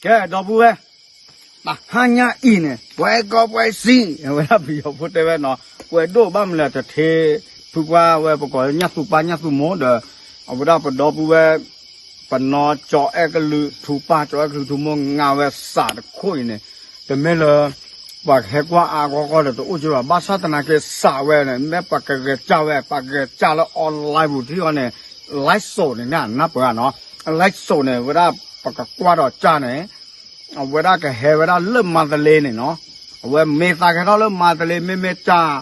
ကဲ ဒီပုၢ်ဝဲၢ်, တဟါညါအံၤန့ၣ် ပှၤကီၢ်ပှၤစံး အဝဲဒၣ်ပယီၤဖိတဲဝဲနီၤ, ပှဲၤဒိၣ်ဘၣ်မနုၤလဲၣ် တထ့ဖုပှၢ်ဝဲ ပကိးညၣ်သူပၢ်ညၣ်သူမိၢ်ဒီး အဝဲဒၣ်ပဒီပုၢ်ဝဲၢ် ပနီၢ်ကၠီအဲၣ်ကလုာ်ထူပၢ် ကၠီအဲၣ်ကလုာ်ထူမိၢ် ငါဝဲစးတခိၣ်အံၤန့ၣ် တမ့ၢ်လၢ ပှၤကဟဲကွၢ်အါအါဂီၢ်ဂီၢ်ဒီးတအိၣ်ကၠိဘၣ် ဘၣ်ဆၣ်သနာ်က့စးဝဲန့ၣ် မ့ၢ်ပှၤကဂဲၤကၢ်ဝဲ ပှၤကဂဲၤကၢ်လၢ online ပူၤထံအီၤန့ၣ် live show န့ၣ် နၢ်ပၢၢ်နီၤ, live show န့ၣ် ဝဲဒၣ် ပကကွၢ်ဒီးကၢ်န့ၣ် အဝဲဒၣ်ကဟဲဝဲဒၣ်လၢမၤတလ့န့ၣ်နီၤ, အဝဲမ့ၢ်သးကဟဲထီၣ်လၢမၤတလ့ မ့မ့ၢ်ကၢ်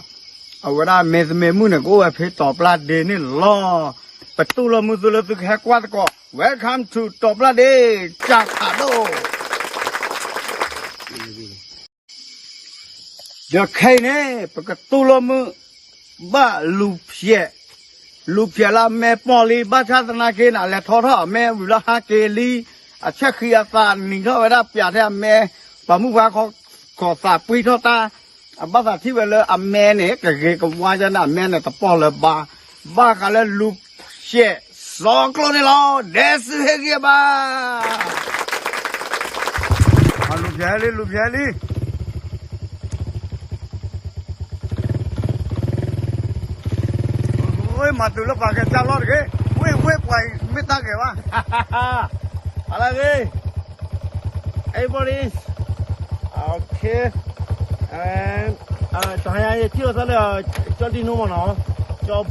အဝဲဒၣ်မ့ၢ်သမ့ၢ်မုၣ်န့ၣ် ကအိၣ်ဝဲဖဲတီၤပျၢ်ဒ့န့ၣ်လီၤ. ပတူၢ်လိာ်မုာ်သုလၢသုကဟဲကွၢ်သကိး Welcome to တီၤပျၢ်ဒ့ ကၢ်ဖးဒိၣ် ဒီးခဲအံၤန့ၣ် ပကတူၢ်လိာ်မုာ် ဘၣ်လူၤဖျဲး, လူၤဖျဲးလၢအမဲာ်ပီၢ်လံ ဘၣ်ဆၣ်သနာ်က့န့ၣ် အလဲၤထီထီၣ်အမဲာ်ဝံၤလၢဟါက့ၤလံ, အဆဲးဃံအသးနံၤထီၣ်ဝဲဒၣ်ပၠးထဲအမဲာ်, ပှၤမုၢ်ပှၤခီခိးသးပှံထီၣ်တၢ်, အဘၣ်သးထံၣ်ဝဲလၢအမဲာ်န့ၣ် ကဂ့ၤကဝါယါန့ၣ် အမဲာ်န့ၣ်တပီၢ်လၢၤဘၣ်, ဘၣ်ဃးလၢလူၤဖျဲးစီကျိန့ၣ်လီၤ. ဒဲစုဟ့ၣ်ဂံၢ်ဘါ လူၤဖျဲးလံ လူၤဖျဲးလံ မၤတုၤလၢပှၤကဲတၢ်လီၢ်တဂ့ၤ, ဝ့ၢ်ဝ့ၢ်ပှၤမ့ၢ်တၢ်ဂဲၤဘၣ်, အလၢဂ့ၤ everybody, okay, တဟါညါယထံၣ်လိာ်သးလၢ ကၠီဒံနိမ့ၢ်နီၤ, ကၠီဘီသ့ၣ်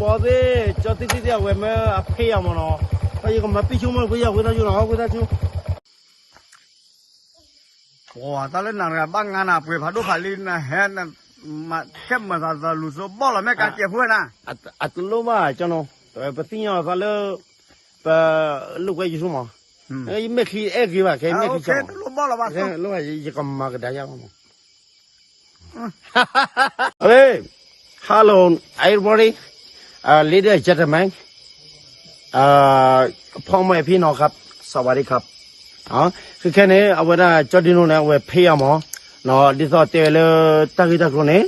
ကၠီသ့ၣ်သ့ၣ်အဝဲမ့ၢ်အဖ့ၣ်ယၤမ့ၢ်နီၤ, တၢ်ယကမၤပံၣ်ဆိကမိၣ်ကွ့ယၤ ဝ့ၢ်တၢ်ဆိနီၤ ဝ့ၢ်တၢ်ဆိ ပှၤတၢ်လၢနၤတဂၤဘၣ်ငါနၤပှဲၤဖးဒိၣ်ဖးလံနဟဲ, ခဲမၤသးသးလူၤစိဘီၣ်လီၤ မ့ၢ်ကါကဲးဖိဝဲနၤ, အတလိၣ်ဘၣ်ကၠီနီၤ, ပသ့ၣ်ညါသးလၢ ပလိာ်ကွဲယဆိမး, ယမဲာ်ချံအဲၣ်ဂ့ၤဘၣ် ခဲမဲာ်ချံတလိၣ်ဘၣ်လီၤဘၣ်, ယကမၤကဒါယါဘၣ်မး Okay, hello everybody, uh, ladies and gentlemen, uh, พ่อแม่พี่น้องครับ สวัสดีครับ, ခဲခဲန့ၣ် အဝဲဒၣ်ကၠီဒံနိန့ၣ် အဝဲဖ့ၣ်ယၤမး, ဒ်သိးတဲဝဲလၢတၢ်ဂ့ၢ်တၢ်ကျိၤန့ၣ်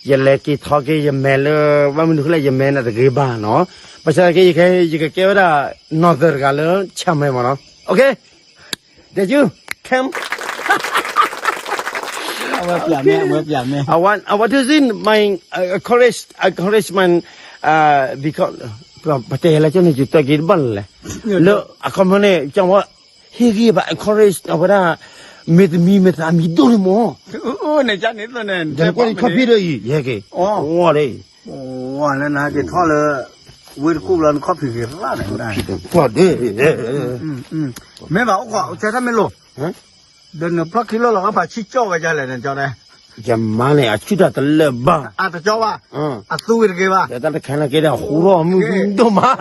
ယလဲၤက့ၤထီက့ၤ ယမဲာ်လၢ ဘၣ်မနုၤဃိလဲၣ် ယမဲာ်န့ၣ်တဂ့ၤဘၣ်နီၤ, ဘၣ်ဆၣ်က့ ယကကဲဝဲဒၣ် နီၢ်သၢတဂၤလၢ ဆၢမဲာ်မးနီၤ, okay, ဒဲကၠူ come, I want, I want to see my, uh, encourage, encouragement, uh, because ပတဲလဲၣ်ကၠီန့ၣ် ယတဲက့ၤတဘၣ်လၢၤလဲၣ်, လၢအခီပညီန့ၣ် ကၠီဝဲ ဟ့ၣ်ဂံၢ်ဘါ encourage အဝဲဒၣ် မ့ၢ်သမံၤမ့ၢ်သးမံၤဒိၣ်န့ၣ်မး, နကွၢ်လံခီၣ်ဖံးဒီးအံၤ ယဟဲက့ၤ, အီၤလံ, လၢနဟဲက့ၤထီၣ်လၢ ဝ့ၢ်တကူၣ်လီၤ နခီၣ်ဖံးဂ့ၤရၣ်န့ၣ်ဝဲဒၣ်, မ့ၢ်ဘၣ်အိၣ်ခိး ကဲထီၣ်မ့ၢ်လိၤ, ဒီးနဖျီၣ်ခံလီၢ်လီၤ အပာ်ဆံၣ်ကၠီၣ်ဝဲဒ်လဲၣ်န့ၣ် ကၠီတဲ, ယမါန့ၣ် အဆူၣ်တၢ်တလၢာ်ဘၣ်, အတကၠီဘၣ်, အသူဝံၤတဂ့ၤဘၣ်, ဒီးတၢ်တခါန့ၣ်က့ဒီး ဟူထီၣ်မုၢ်ဒိၣ်မး,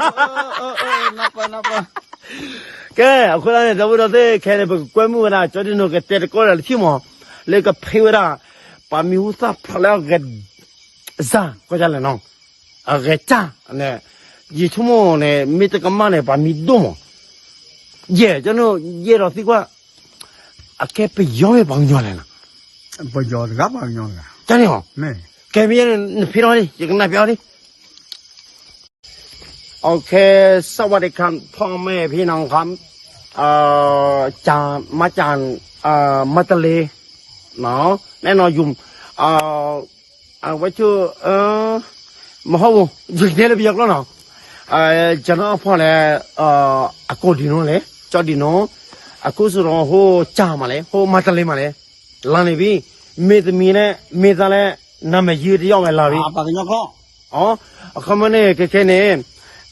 ကဲ အဃိသတးန့ၣ် ဒီပုၢ်ဒီဝဲၢ်သ့ၣ်ခဲအံၤန့ၣ် ပကကွဲမုာ်ဝဲဒၣ် ကၠီဒံနိကတဲတကိးဒီးတထံၣ်မး, လၢကဖ့ဝဲဒၣ် ပှၤမံၤဟူသၣ်ဖျိးလၢအဂဲၤ စၢ် ကီၢ်ဒ်လဲၣ်နီၤ, အဂဲၤစၢ်န့ၣ်, ယဆိကမိၣ်န့ၣ် မ့ၢ်တကမၣ်န့ၣ် ပှၤမံၤဒိၣ်မး, ယဲၢ် ကၠီဒံနိ ယဲၢ်ဒီးသံကွၢ်, အကဲပယီၤမ့ၢ်ပှၤကညီလဲၣ်နီၤ, ပယီၤတဂၤပှၤကညီတဂၤ, တၢ်န့ၣ်ဟီ, ကဲမ့ၢ်ယဲၢ်န့ၣ် နဖ့ထီၣ်လံ ယကနၣ်ပျီလံ OK, สวัสดีครับ พ่อแม่พี่น้องครับ เอ่อ จาก มาจาก เอ่อ มาตะเล เนาะ แน่นอนอยู่ เอ่อ เอ่อ วัตถุ เอ่อ မဟုတ်ဘူး ယကတဲလၢပယီၤကျိာ်နီၤ, ကျွန်တော်အဖေနဲ့ အကိုဒံနိလေ ကျော်ဒံနိ အခုဆိုတော့ ဟို ကြာမှာလေ ဟို မန္တလေးမှာလေ လာနေပြီ, မင်းသမီးနဲ့ မင်းသားလည်း နာမည်ကြီးတစ်ယောက်ပဲလာပြီ, အခီပညီန့ၣ် ခဲခဲန့ၣ်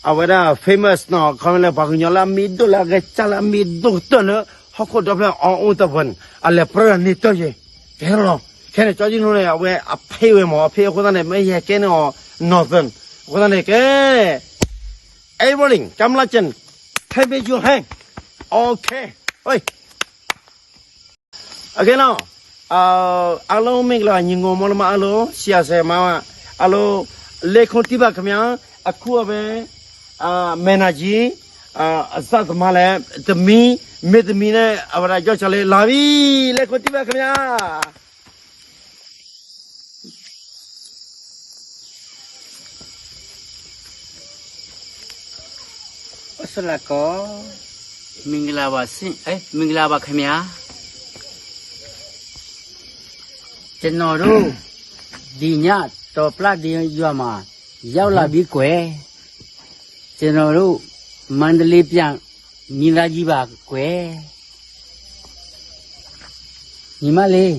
အဝဲဒၣ် famous နီၤ, အခီပညီလၢ ပှၤကညီလၢအမံၤဒိၣ်လၢအဂဲၤစၢ်လၢအမံၤဒိၣ်ကတၢၢ်လၢ ဟီၣ်ခိၣ်ဒီဖျၢၣ်အအိၣ်တဖၣ်န့ၣ် အလဲၤပြၢန့ၢ်တၢ်ယဲၢ်, ကဲလီၤ, ခဲန့ၣ် ကၠီဒံနိန့ၣ် အဝဲအဖ့ဝဲမး အဖ့အဃိသတးန့ၣ် မ့ၢ်ယဟဲကဲန့ၢ်အီၤ နီၢ်သၢၣ်, အဃိသတးန့ၣ် ကဲ everybody ကမျၢၢ်ကျၢၢ် clap your hand, okay, ဟဲ OK နော်, အားလုံးမင်္ဂလာ ညီငိုမောင်နှမအားလုံး ဆရာဆရာမအားလုံး လၢခုံတီးပါခင်ဗျာ, အခုပဲ အာ မန်နာကြီး အာ အစသမားလည်း သမီး မင်းသမီးနဲ့ အဝဲဒၣ် ကျော်ချာလေး လာပြီ, လၢခုံတီးပါခင်ဗျာ. အိၣ်ဆူၣ်လၢကိး, မင်္ဂလာပါဆင့်, အဲ, မင်္ဂလာပါခင်ဗျာ. ကျွန်တော်တို့ ဒီည တော်ပျၢ်ဒ့ယွၤမှာ ရောက်လာပြီကွယ်။ ကျွန်တော်တို့ မန္တလေးပြန် မင်းသားကြီးပါကွယ်။ ညီမလေး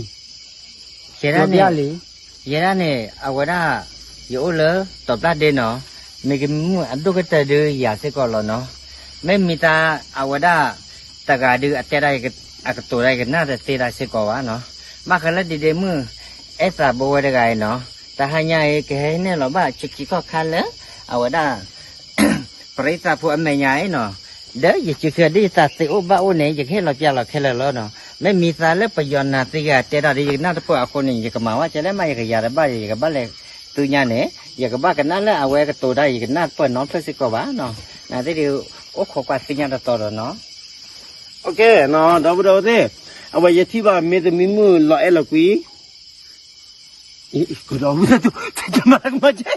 ယဲဒၣ်န့ၣ် ပြောပြလေ ယဲဒၣ်န့ၣ် အဝဲဒၣ် ယအိၣ်လၢ တီၤပျၢ်ဒ့နီၤ, မ့ၢ်ကမုၣ်အဒိၣ်ကတၢၢ်ဒုးယၤစ့ၢ်ကီးလီၤနီၤ. မ့ၢ်မံသးအဝဲဒၣ် တဂၤဒုးအတဲဒၣ် အကတိၤဒၣ်ယကနၣ်တသ့ဒၣ်စ့ၢ်ကီးဘၣ်နီၤ. ဘၣ်ဃးလၢဒ့ဒ့မုၣ် အဲၣ်သးဘိဝဲတဂၤအံၤနီၤ, တဟါညါအံၤ ကဟဲဟံးန့ၢ်လီၤဘၣ် ဆံခံခီၣ်ခါလၢ အဝဲဒၣ် ပရံသးဖိအမဲာ်ညါအံၤနီၤ, ဒီးယစံးဃုာ်ဒ်ယသးသ့အိၣ်ဘၣ်အိၣ်န့ၣ် ယကဟ့ၣ်လီၤပျၢ်လီၤခဲလၢာ်လီၤနီၤ. မ့ၢ်မံသးလၢပယီၤနၤသံဂၤတဲတၢ်ဒီး ယကနၣ်တပၢၢ်အဃိန့ၣ် ယကမၤဝဲကဲလဲၣ်မး ယကယၤတဘၣ်ဒီး ယကဘၣ်လဲၤသုညါန့ၣ် ယကဘၣ်ကနၣ်လၢအဝဲကတိၤတၢ် ယကနၣ်တပၢၢ်နီတဖျၢၣ်စ့ၢ်ကီးဘၣ်နီၤ. နသ့ၣ်ဒုး အိၣ်ခိးကွၢ်သ့ၣ်ညါတတီၤဒီးနီၤ. ဒီပုၢ်ဒီဝဲၢ်သ့ၣ်, အဝဲယထံၣ်ဘၣ်မ့ၢ်သမံမုၣ်လီၤအဲၣ်လီၤကွံ ကဒီးဝံသးစူၤ တမၤကမၣ်ကဲ,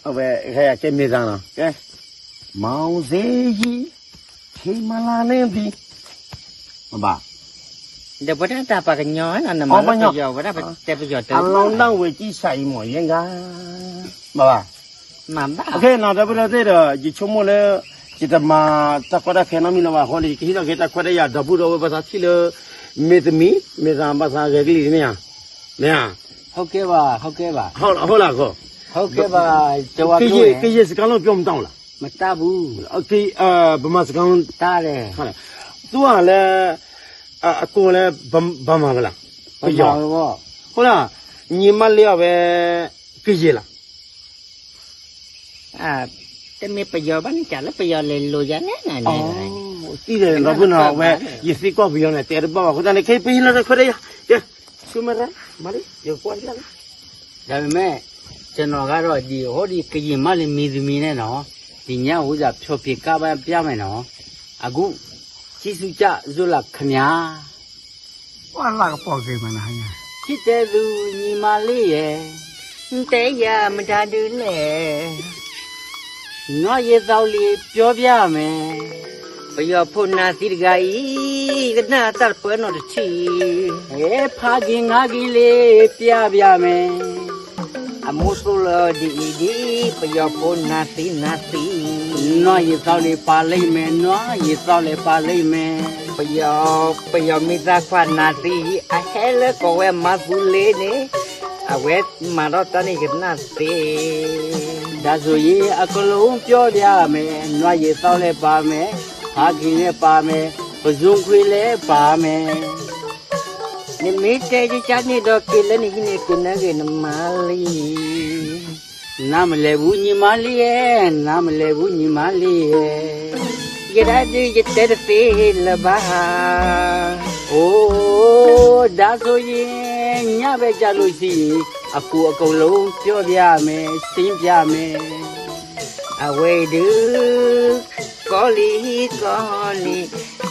အဝဲ ကဲမ့ၢ်သးနီၤ, ကဲ, မောင်စေကြီး မၤဘၣ်, ဒီးပဝဲဒၣ်တၢ်ပှၤကညီ နမၤလၢပယီၤ ဝဲဒၣ်ပတဲပယီၤတၢ် အလောင်းနောက်ဝယ်ကြည့်ဆိုင်မော်ရင်းက မၤဘၣ်, မၤဘၣ်, ဒီပုၢ်ဒီဝဲၢ်သ့ၣ်ဒီး ယဆိကမိၣ်လၢ ယတမၤတၢ်ကီတၢ်ခဲနီတမံၤလၢၤဘၣ်အဃိန့ၣ် ယကဟ့ၣ်ထီၣ်က့ၤတၢ်ခွဲးတၢ်ယာ်ဒီပုၢ်ဒီဝဲၢ်ဘၣ်သးထံၣ်လၢ မ့ၢ်သမံ, မ့ၢ်သးဘၣ်သးဂဲၤကလံၣ်မ့ၢ်ဧါ, မ့ၢ်ဧါ, ဟုတ်ကဲ့ပါ, ဟုတ်ကဲ့ပါ, ဟုတ်လား, ဟုတ်ကဲ့ပါ, ကရင်စကားလုံးပြောမတတ်ဘူးလား, မတတ်ဘူး, ဗမာစကားလုံး တတ်တယ်, သူကလည်း အကိုလည်း ဗမာပဲလား, ပယီၤ, ဟုတ်လား, ညီမလေးကပဲ ကရင်လား, တမ့ၢ်ပယီၤဘၣ်န့ၣ် ကလၢပယီၤလဲၤလိာ်ယၤနဲၣ်နၤန့ၣ်, သိတယ်, ဒီပုၢ်ဒီဝဲၢ် ယသံကွၢ်ပယီၤန့ၣ် တဲတဘၣ်ဘၣ်အဃိသတးန့ၣ် ခဲအံၤပဟ့ၣ်လီၤတၢ်ခွဲးတၢ်ယာ်, ကဲ, ဆူမဲရၣ်, မၤလံ, ယကွၢ်တၢ်လံ, ဒါပေမဲ့ ကျွန်တော်ကတော့ ဒီဟိုဒီကရင်မလေးမင်းသမီးနဲ့နော်, ဒီညဦးသာဖျော်ဖြေကားပါပြမယ်နော်, အခု ကြည့်ရှုကြစို့လၢခင်ဗျာ, ပှၤလၢကပီၤက့ၤမနၤညါ, ချစ်တဲ့သူညီမလေးရဲ့, တဲရမတၤဒုလဲၣ်, နွားရေသောက်လေးပြောပြမယ်, ပယီၤဖိနၤသံတဂၤအံၤ, ကနၣ်တၢ်တပၢၢ်နီတထံၣ်, ဟဲဖးက့ၤငါက့ၤလေးပြပြမယ်, အမိုးသိလၢဒ်အံၤဒ်, ပယီၤဖိနၤသံနၤသံ, နွားရေသောက်လေးပါလိမ့်မယ်, နွားရေသောက်လေးပါလိမ့်မယ်, ပယီၤ, ပယီၤမ့ၢ်သးခွါနၤသံ, အဟဲလၢကီၢ်ဝဲမၤသူလ့ၤန့ၣ်, အဝဲမၤထီၣ်တၢ်န့ၣ်ယကနၣ်သ့, ဒါဆိုရင်အကုန်လုံးပြောပြမယ်, နွားရေသောက်လည်းပါမယ်, ဖးက့ၤလည်းပါမယ်, ပဇွန်ခွေလည်းပါမယ်, နမ့ၢ်တဲကကါန့ၣ်ဒီး က့ၤလၢနဟံၣ်န့ၣ် ကနၢဂ့ၤနမါလံ, နားမလည်ဘူးညီမလေးရဲ့, နားမလည်ဘူးညီမလေးရဲ့, ယဒၣ်ဒုးယတဲတသ့လၢၤဘၣ်, အိ, ဒါဆိုရင် ညဘက်ကျလို့ရှိရင် အကူအကုန်လုံးပြောပြမယ်, ရှင်းပြမယ်, အဝဲဒုး ကီလံၤဟံၣ်ကီလံၤ,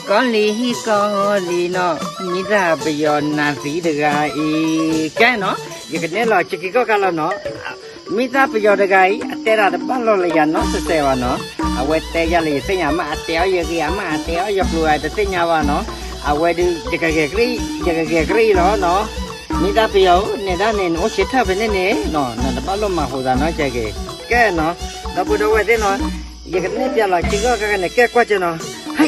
ကီလံၤဟံၣ်ကီလံၤနီၤ, မ့ၢ်သးပယီၤနၤသံတဂၤအံၤ, ကဲနီၤ, ယကနဲၣ်လီၤ ဆံခံခီၣ်ခါလီၤနီၤ, မ့ၢ်သးပယီၤတဂၤအံၤ အတဲဒၣ်တဘၣ်လီၢ်လၢယၤနီတစဲးဘၣ်နီၤ, အဝဲတဲယၤလၢယသ့ၣ်ညါမး အတဲအီၤယဂ့ၤ အမးအတဲအီၤယကျိၤ တသ့ၣ်ညါဘၣ်နီၤ, အဝဲဒုး ယကဂဲၤကရံၣ် ယကဂဲၤကရံၣ်လီၤနီၤ, မ့ၢ်သးပယီၤဧၢ နဲဒၣ်န့ၣ် နအိၣ်ဆၢထၢၣ်ဖဲန့ၣ်န့ၣ်နီၤ, နတဘၣ်လိၣ်မၤဟူးသးနီတစဲးက့ၤ, ကဲနီၤ, ဒီပုၢ်ဒီဝဲၢ်သ့ၣ်နီၤ, ယကနဲၣ်ပျဲလီၤဆံခီၣ်ခါန့ၣ် ကဲကွၢ်က့ၤနီၤ, ဟဲ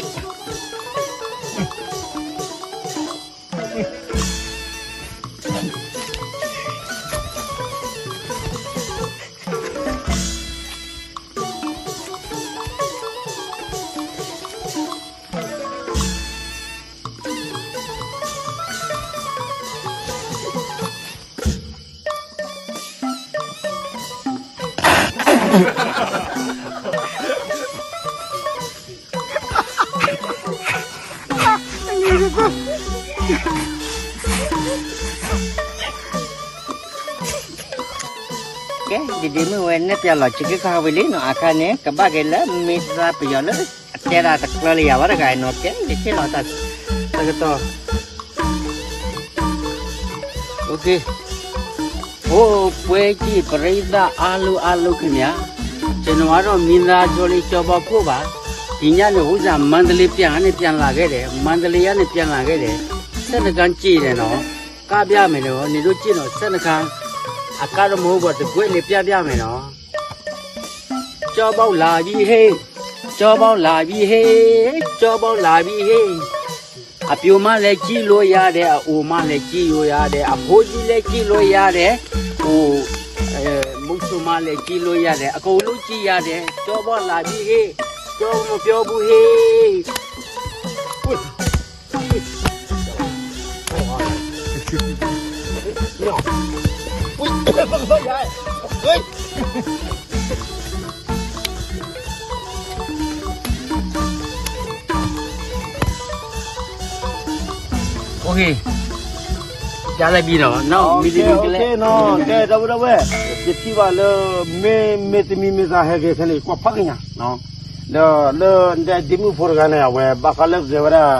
ကဲ ဒ်ဒ့မုၣ်ဝဲနဲၣ်ပျဲလီၤဆံခီၣ်ခါဝံၤလံနီၤ, အခါန့ၣ် ကဘၣ်က့ၤလၢမ့ၢ်သးပယီၤလၢ အတဲဒၣ်တကျၢၤလၢယၤဝဲတဂၤနီၤ, ကဲ ယထံၣ်လီၤတၢ်တကတီၢ် โอเค ဟိၣ်ပှဲၤကံၣ်ပရံသၣ်အါလူအါလူၤခဲမၠၣ်, ကျွန်တော်ကတော့ မင်းသားကျော်လေး ကျော်ဘီဖိပါ, ဒီညနေ ဦးဇာ မန္တလေးပြန်ကနေ ပြန်လာခဲ့တယ်, မန္တလေးကနေ ပြန်လာခဲ့တယ်, ဆက်တကန်းကြည့်တယ်နော်. ပြပြမယ်နော် နင်တို့ကြည့်နော် ဆက်တစ်ခါ အကါရမိုးပေါ်တကွဲ့လေးပြပြမယ်နော် ကၠီဘီလာပြီဟေး ကၠီဘီလာပြီဟေး ကၠီဘီလာပြီဟေး အပျိုမလည်းကြည့်လို့ရတယ် အအိုမလည်းကြည့်လို့ရတယ် အဖိကြီးလည်းကြည့်လို့ရတယ် အိုအဲမုတ်ဆိုမလည်းကြည့်လို့ရတယ် အကုန်လုံးကြည့်ရတယ် ကၠီဘီလာပြီဟေး ကၠီမပြောဘူးဟေး OK ကြားလိုက်ပြီနော် နောက်မီလီမီကလဲ ကဲ ဒီပုၢ်ဒီဝဲၢ် ယထံၣ်ဘၣ်လၢ မ့ၢ်မ့ၢ်တမံၤမ့ၢ်သးဟဲက့ၤခဲန့ၣ် ကွၢ်ဖးကညါ ဒီးလၢဒ်မုၣ်ဖိတဂၤန့ၣ် အဝဲဘၣ်ဃးလၢကလဲၤဝဲဒၣ်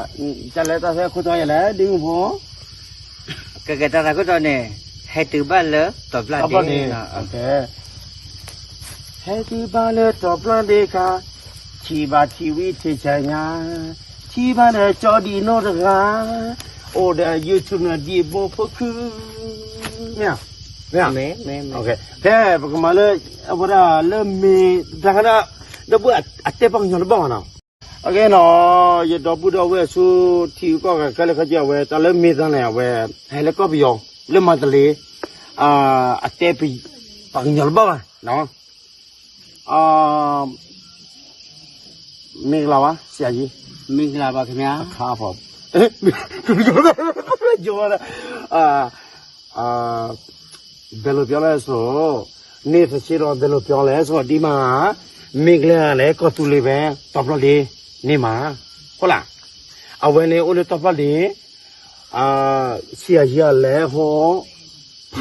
ကလဲၤတၢ်ဆဲခိၣ်တီယလဲၣ် ဒ်မုၣ်ဖိ ကကဲတၢ်သးခိၣ်တီန့ၣ် ဟဲတုၤဘၣ်လၢတီၤပျၢ်ဒ့ တီၤပျၢ်ဒ့ ဟဲတုၤဘၣ်လၢတီၤပျၢ်ဒ့ခါ ထံၣ်ဘၣ်ထံၣ်ဝံထံၣ်ဆဲညါ ထံၣ်ဘၣ်ဒီးကၠီဒံးနီတဂၤ အိၣ်ဒီး YouTube န့ၣ်ဒံးဘိဖိခု မ့ၢ် မ့ၢ် မ့ၢ် မ့ၢ် ကဲ ပကမၤလၢ အဝဲဒၣ်လၢမ့ၢ်တၢ်ခါဒၣ် ဒီပုၢ်အတဲပှၤကညီတဘၣ်ဘၣ်နီၤ အကဲနီၤ ယဒီပုၢ်ဒီဝဲၢ်ဆူထံဂုၤကီၢ်ဂၤခဲလၢာ်ခဲဆ့ အဝဲတၢ်လၢမ့ၢ်သးန့ၣ် အဝဲ ဟဲလၢကီၢ်ပယီၤ လၢမန္တလေး အတဲပှၤကညီတဘၣ်ဘၣ်နီၤ မင်္ဂလာပါ ဆရာကြီး မင်္ဂလာပါခင်ဗျာ အခါဖော် ပြောတာအာအာဘယ်လိုပြောလဲဆို နေသချေတော့ဘယ်လိုပြောလဲဆိုဒီမှာမင်္ဂလာလဲကော်တူလေးပဲတော်ဖျော်လေးနေမှာဟုတ်လားအဝဲနေအိုးလေးတော်ဖျော်လေးအာဆရာကြီးကလည်းဟို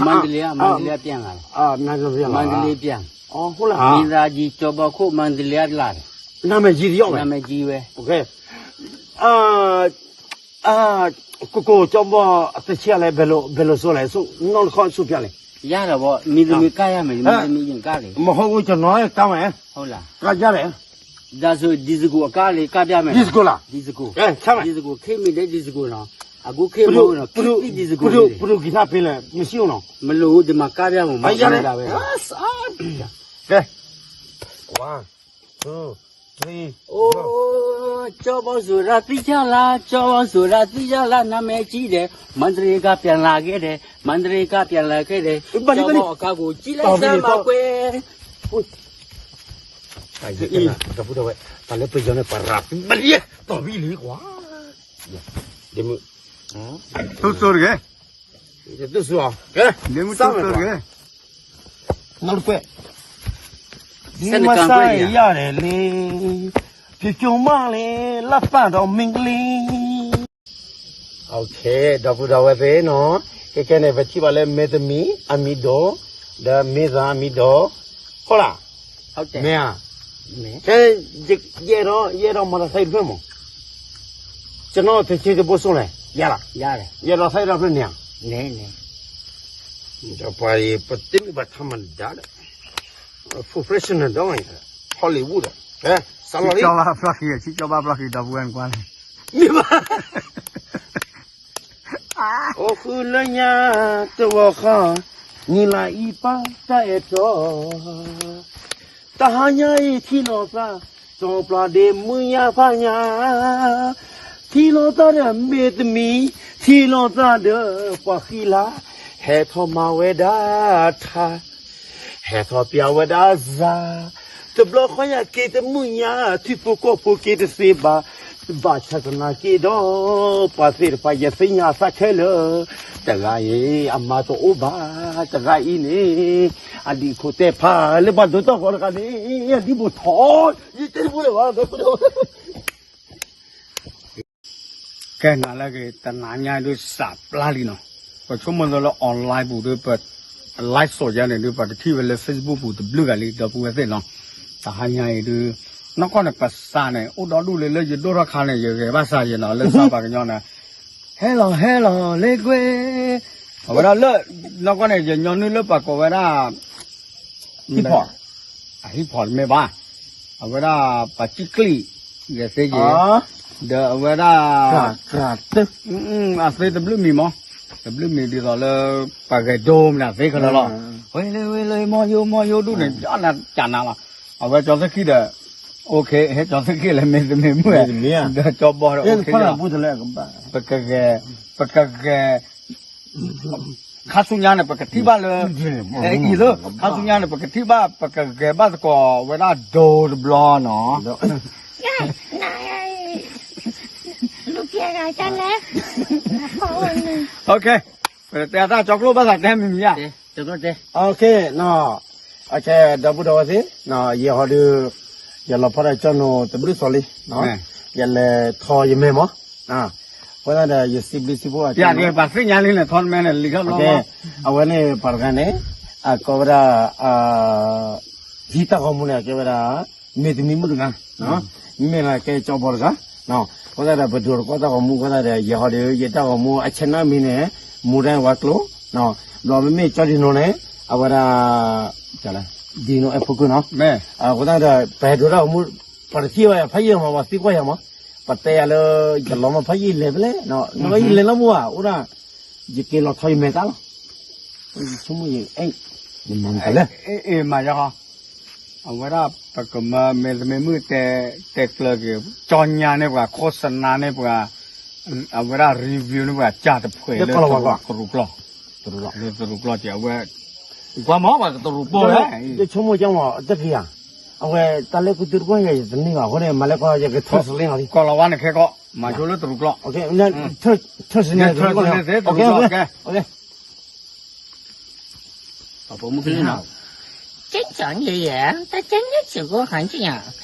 မန္တလေးကမန္တလေးကပြန်လာတယ်အာမန္တလေးပြန်လာမန္တလေးပြန်အော်ဟုတ်လားမင်းသားကြီးကျော်ဘော်ခုတ်မန္တလေးကလာတယ်နာမည်ကြီးတယောက်ပဲနာမည်ကြီးပဲโอเคအာအာကိုကိုကျော်ဘော်အသချေကလည်းဘယ်လိုဘယ်လိုဆိုလဲဆိုနောက်တစ်ခေါက်ဆိုပြလေရတယ်ပေါ့မင်းသမီးကရမယ်မင်းသမီးရင်ကရတယ်မဟုတ်ဘူးကျွန်တော်ကမယ်ဟုတ်လားကရတယ်ဒါဆိုဒီစကူအကားလေးကပြမယ်ဒီစကူလားဒီစကူအဲဆမ်းမယ်ဒီစကူခေတ်မီတဲ့ဒီစကူနော်အခုခေတ်မဟုတ်နော်ခေတ်သစ်ဒီစကူပဒုပဒုပဒုဂီတပေးလဲမရှိဘူးနော်မလို့ဒီမှာကပြမှာမဟုတ်ဘူးဒါပဲကဲကွာ two three အိုကျော်ဘော်ဆိုတာသိကြလားကျော်ဘော်ဆိုတာသိကြလားနာမည်ကြီးတယ်မန္တလေးကပြန်လာခဲ့တယ်မန္တလေးကပြန်လာခဲ့တယ်ကျော်ဘော်အကားကိုကြည့်လိုက်စမ်းပါကွယ် တၢ်လၢပယီၤန့ၣ်ပရၤပလံၤတော်ပြီလေကွာဒီမုၢ်သိသိတကယ်သိသိကဲဒီမုၢ်သိသိတကယ်နောက်တစ်ခွက်ဒီမဆါရတယ်လေပြကျုံမလေလပ်ပတော်မင်းကလေး โอเคဒီပုၢ်ဒီဝဲၢ်သ့ၣ်နီၤကဲကဲန့ၣ်ပထံၣ်ဘၣ်လၢမ့ၢ်သမံၤအမံၤဒိၣ်ဒီးမ့ၢ်သးအမံၤဒိၣ်ဟုတ်လားဟုတ်တယ်မင်းอ่ะမင်းကဲယဲတော့ယဲတော့မတော်ဆိုင်ဖျက်မကျွန်တော်တချေတဘိဆိုလဲရလားရတယ်ရတော့ဆိုင်တော့ဖျက်နေอ่ะနေနေတော့ပါရီပတင်းမီပါထမဒါ professional တော့ Hollywood ဟဲစလော်လီကျော်ပါဖျော်ခီချီကျော်ပါဖျော်ခီဒီပုၢ်ဝဲၢ်ကွာလေမင်းပါ အိၣ်ဃုလၢညါတဝီဃီ နံၤလၢအံၤပၢ်တၢ်အဲၣ်တီ တဟါညါအံၤထံၣ်လိာ်သး စီၤပျၢ်ဒ့မုၢ်ညါဖးညါ ထံၣ်လိာ်သးဒီးမ့ၢ်သမံၤ ထံၣ်လိာ်သးဒီးပှၤဃံလၤ ဟဲထီၣ်မၤဝဲဒၣ်ထါ ဟဲထီၣ်ပျၢ်ဝဲဒၣ်စၢ် တဘျီဃီညါက့ၤတမုၢ်ညါ ထံဖိကီၢ်ဖိက့ၤတသ့ဘၣ် ဘၣ်ဆၣ်သနာ်က့ဒီး ပှၤသ့ၣ်တဖၣ်ယသ့ၣ်ညါသးခဲလၢာ် တဂၤအံၤ အမါတအိၣ်ဘၣ် တဂၤအံၤန့ၣ် အဒံးခိၣ်တဲဖးလၢပှၤဒိးတီၢ်ဃီတဂၤန့ၣ် အဒံးဘိၣ်ထီၣ် ယတဲတဘိလၢၤဘၣ် ကဲနၤလၢက့ၤတနၤညါဒုးစးပျၢ်လံနီၤ ပဆိကမိၣ်သိးလၢ online ပူၤဒုး ပ live စီၤယါန့ၣ်ဒုး ပှၤတထံၣ်ဝဲလၢ Facebook ပူၤတဘျုးဂၤလံ ဒီပုၢ်ဝဲၢ်သ့ၣ်နီၤ တဟါညါအံၤဒုး နီၢ်ကီၢ်န့ၣ် ပစးန့ၣ် အိၣ်ဒီဒူၣ်လၢလၢယဒိၣ်ထီၣ်ခါန့ၣ် ယဂဲၤဘၣ်စးယနီၤ လၢစးပှၤကညီန့ၣ် ဟဲလီၤဟဲလီၤလ့ကွဲ အဝဲဒၣ်လၢ နီၢ်ကီၢ်န့ၣ် ယညီနုၢ်လၢပှၤကိးဝဲဒၣ် ဟံၣ်ဖီၣ် အဟံၣ်ဖီၣ်တမ့ၢ်ဘၣ် အဝဲဒၣ်ပှၤစံၣ်ကျံး ဂဲၤသ့က့ၤ ဒီးအဝဲဒၣ် အသ့တဘျုးမံၤမး တဘျုးမံၤဒ်သိးလၢ ပှၤဂဲၤဒိမနုၤသ့ခဲလၢာ်လီၤ. ဝဲလၢဝဲလၢ မီယိမီယိဒူၣ်န့ၣ် အနၢ်ကနၤလီၤ. အဝဲကၠီသ့ၣ်ခံဒီး OK ဟဲကၠီသ့ၣ်ခံလဲၣ် မ့ၢ်တမ့ၢ်မုၢ် ဒီးကၠီဘီဒီး OK လီၤ. ပကဂဲၤ ပကဂဲၤ ခါဆူညါန့ၣ် ပကထံၣ်ဘၣ်လၢ အံၤလၢ ခါဆူညါန့ၣ် ပကထံၣ်ဘၣ် ပကဂဲၤဘၣ်သကိးဝဲဒၣ်ဒိတဘျီနီၤ. ပတဲအတၢ်ကၠီကျိၣ်ဘၣ်သးတဲမံၤမံၤဧါ. ဒီပုၢ်ဒီဝဲၢ်သ့ၣ်, ယဟီဒုး ယလီၤဖီၣ်တၢ်ကၠီနိၤတဘျုးသီလံ, ယလဲၤထီၣ်ယမဲာ်မး, အဃိသတးဒီး ယစံးဘျုးစံးဖှိၣ်အကၠီ, ပှၤသ့ၣ်ညါလံန့ၣ် ထီၣ်မဲာ်န့ၣ် လံာ်ထီၣ်ဘျီ, အဝဲန့ၣ်ပှၤတဂၤန့ၣ် အကိးဝဲဒၣ် ဟံးတၢ်ဂီၤမူန့ၣ် အကဲဝဲဒၣ် မ့ၢ်တမံၤမုၣ်တဂၤ, မ့မ့ၢ်လၢကဲကၠီဘီတဂၤ, အဃိသတးဒီး ပဒိးတကီၢ်တၢ်ဂီၤမူအဃိသတးဒီး ယဟီဒုး ယတၢ်ဂီၤမူအ channel မံၤန့ၣ် မူဒါဝါကျိ, ဒီးမ့မ့ၢ်ကၠီဒံနိန့ၣ် အဝဲဒၣ် ဒံနိအဲၣ်ဖိကုၢ်နီၤ, အဃိသတးဒီး ပဟဲဒိးတၢ်ဂီၤမူ ပှၤတထံၣ်ဘၣ်ယၤ ဖးယံာ်မး ပှၤသံကွၢ်ယၤမး, ပတဲယၤလၢ ယလီၤမၢ်ဖးယံာ်လဲၤဖဲလဲၣ်, နကယံာ်လဲၤလၢမူဘၣ် အိၣ်ဒၣ် ယက့ၤလီၤထီယမဲာ်တၢ်လီၤ, ဆိကမိၣ်ယ မၤကလဲၣ်, မၤယၤဃီ, အဝဲဒၣ်ပကမၢမ့ၢ်တမ့ၢ်မုၢ်တဲ တဲကျၢၤက့ၤ ကၠီညါန့ၢ်ပှၤ ခိၣ်စနါန့ၢ်ပှၤ အဝဲဒၣ် review န့ၢ်ပှၤ ကၢ်တဖှဲးလၢတရူးကျီၢ်, လၢတရူးကျီၢ်က့ၤ အဝဲ ကွၢ်မး ပှၤကတရူးပိၢ်လဲၣ်, ယဆိကမိၣ်ကၠီမး တၢ်ခံဂၤ, အဝဲတၢ်လၢကူတုတကွၢ်ယၤ ယတန့ၢ်ဘၣ်အဃိန့ၣ် မၤလၢကီ ယကထၢစလ့လီၤ, ကီၢ်လီၤဝါန့ၣ်ခဲကီး မၤဆိလၢတရူးကျီၢ်, ထၢစလ့တရူးကျီၢ်, ကၠီညါယဲယဲ တၢ်ကၠီညါစ့ၢ်ကီး ဟန်ကၠီညါ,